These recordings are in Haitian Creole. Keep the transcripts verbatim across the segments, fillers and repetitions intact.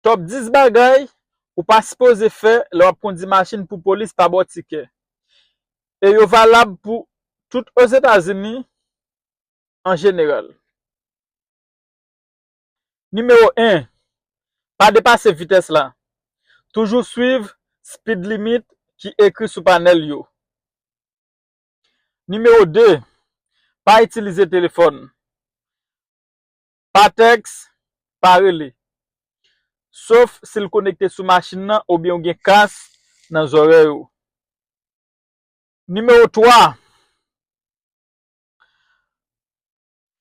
Top dis bagay ou pa sipoze fè lè w ap kondi machin pou polis pa ba w tikè. E yo valab pou tout Ozetazini an jeneral. Nimewo en, pa depase vitès la. Toujou swiv speed limit ki ekri sou panèl yo. Nimewo de, pa itilize telefòn. Pa tèks, pa rele. Sof si l konekte sou machin nan oubyen w gen kas nan zòrèy ou. Nimewo twa,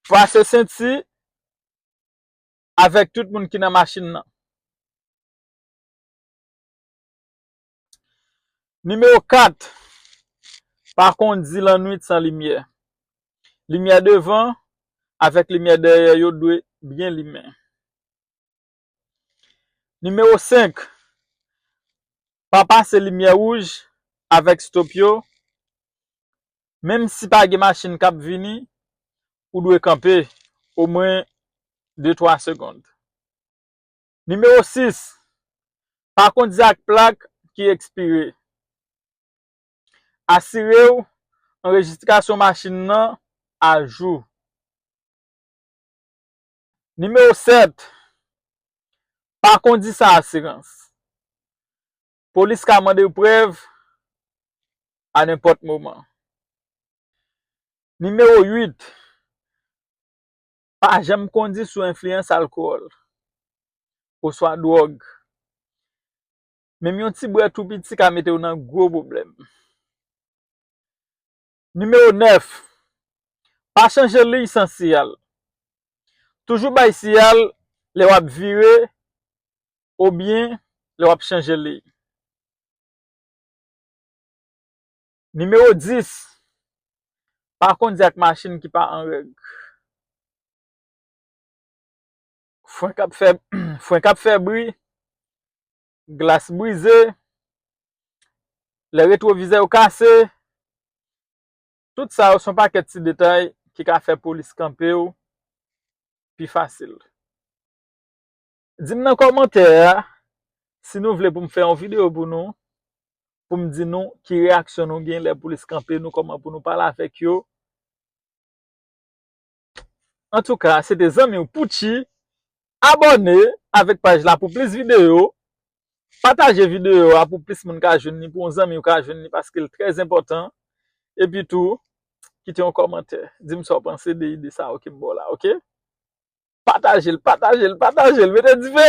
pase senti avèk tout moun ki nan machin nan. Nimewo kat, pa kondi lannwit san limyè. Limyè devan avèk limyè dèyè yo dwe byen limen. Nimewo senk, pa pase limyè wouj avèk stop yo. Menm si pa gen machin k ap vini, ou dwe kanpe omwen de twa segonn. Nimewo sis, pa kondi ak plak ki ekspire. Asire w anrejistrasyon machin nan ajou. Nimewo sèt, pa kondi san asirans. Polis ka mande w prèv a nenpòt moman. Nimewo uit, pa janm kondi sou enfliyans alkòl oswa dwòg. Menm yon ti bwè tou piti ka mete w nan gwo pwoblèm. Nimewo nèf, pa chanje liy san siyal. Toujou bay siyal lè w ap vire oubyen lè w ap chanje liy. Nimewo dis, pa kondi ak machin ki pa an règ. Fren k ap fè, fren k ap fè bri, glas brize, lè retwovizè yo kase, tout sa yo se yon pakèt ti detay ki ka fè polis kanpe w pi fasil. Di m nan kòmantè a si nou vle pou m fè yon videyo pou nou, pou m di nou ki reyaksyon nou gen lè polis kanpe nou, kòman pou nou pale avèk yo. Antouka, se te zanmi w Poutchy. Abòne avèk paj la pou plis videyo. Pataje videyo a pou plis moun ka jwenn li, pou yon zanmi w ka jwenn li, paske l trè enpòtan. Epi tou, kite yon kòmantè. Di m sa w panse de ide sa yo ke m ba w la, oke? Pataje l, pataje l, pataje l, mete dife!